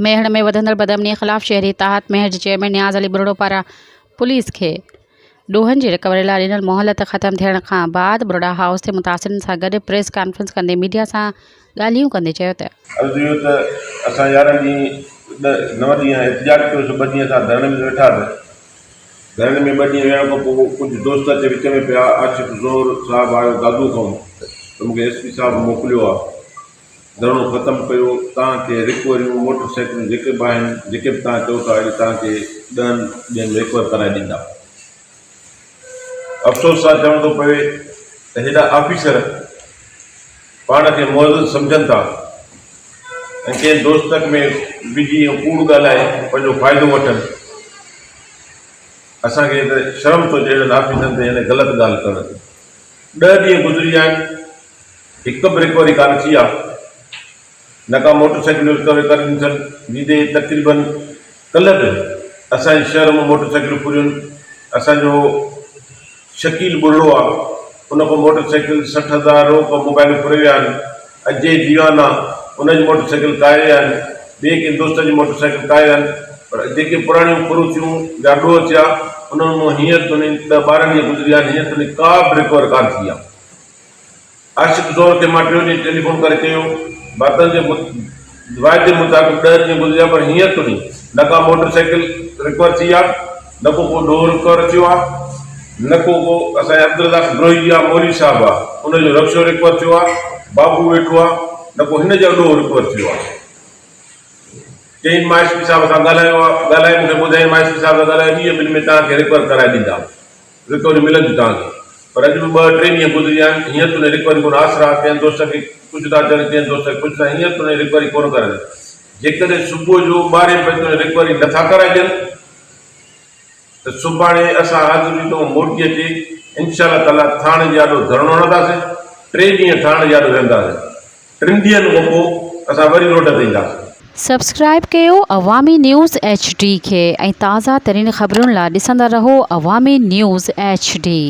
ميهڙ ۾ وڌندڙ بدامني خلاف شهري اتحاد ميهڙ جي چيئرمين نياز علي ٻرڙو پاران پوليس کي ڏوهن جي رڪوري لاء ڏنل مهلت ختم ٿيڻ کان بعد ٻرڙا هائوس تي متاثرن سان گڏ پريس ڪانفرنس ڪندي ميڊيا سان ڳالهيون ڪندي چيو ته. عرض اهو ته اسان يارهن ڏينهن ڏهه نو ڏينهن احتجاج ڪيوسين ٻه ڏينهن اسان ڌرڻي ۾ ويٺاسين ڌرڻي ۾ ٻه ڏينهن ويهڻ کان پوء ڪجهه دوست اچي وچ ۾ پيا عاشق زور صاحب آيو دادو کان ته مونکي ايس پي صاحب موڪليو آهي ڌرڻو ختم ڪيو، توهان کي رڪوريون موٽر سائيڪلون جيڪي به آهن، جيڪي به توهان چئو ٿا اڄ توهان کي ڏهن ڏينهن ۾ رڪور ڪرائي ڏيندا. افسوس سان چوڻو ٿو پوي ته هيڏا آفيسر پاڻ کي معزز سمجهن ٿا ۽ ڪنهن دوست ۾ وجهي ۽ ڪوڙ ڳالهائي پنهنجو فائدو وٺن. اسان کي ته شرم ٿو اچي اهڙن آفيسرن تي هن غلط ڳالهه ڪرڻ تي. ڏهه ڏينهن گذري ويا آهن. هڪ به رڪوري ڪانه ٿي آ نه ڪا موٽر سائيڪل جو رڪوري ڪري ڏني اٿن ويندي تقريبن ڪلهه به اسان جي شهر مان موٽر سائيڪلون ڦريون اسان جو شڪيل ٻرڙو آ ان کان موٽر سائيڪل 60 هزار روڪ موبائلون ڦري ويا آهن اجي ديوانا ان جي موٽر سائيڪل ڪاهي ويا آهن ٻئي ڪنهن دوست جي موٽر سائيڪل ڪاهي ويا آهن پر جيڪي پراڻيون ڦرون ٿيون يا ڏوهه ٿيا انهن مان هينئر تائين ڏهه ٻارهن ڏينهن گذري ويا آهن هينئر تائين ڪا به رڪور ڪانه ٿي آ. عاشق زور کي مان ٽيون ڏينهن ٽيليفون ڪري چيو، باتن جي واعدي مطابق ڏهه ڏينهن گذريا پر هينئر تائين نه ڪا موٽر سائيڪل رڪور ٿي آ، نه ڪو ڪو ڏوهه رڪور ٿيو آ، نه ڪو ڪو اسان جي عبدالرزاق بروهي يا مولوي صاحب آ ان جو رڪشو رڪور ٿيو آ، بابو ويٺو آ، نه ڪو هن جو ڏوهه رڪور ٿيو آ. چيائين مان ايس پي صاحب سان ڳالهايو آ، ڳالهائي مون کي ٻڌايائين مان ايس پي صاحب سان ڳالهايو ڏينهن ٻن ۾ توهان کي رڪور ڪرائي ڏيندا. رڪوري ملندي توهان کي پر اڄ به ٻه ٽي ڏينهن گذري ويا آهن هينئر توني رڪوري ڪونه آسرا ڪنهن دوست کي ڪجهه ٿا چون ڪنهن دوست کي ڪجهه ٿا هينئر توني رڪوري ڪونه ڪرائي جيڪڏهن صبح جو ٻارهين بجي توني رڪوري نٿا ڪرائي ڏين ته سڀاڻي اسان حاضري تون موٽي اچي انشاء الله تعالي ٿاڻي جي آڏو ڌرڻو هڻنداسين ٽي ڏينهن ٿاڻي جي آڏو ويهنداسين ٽن ڏينهن کان پوء اسان وري روڊ تي اينداسين. سبسڪرائيب ڪيو عوامي نيوز ايڇ ڊي کي ۽ تازه ترين خبرن لا ڏسندا رهو عوامي نيوز ايڇ ڊي.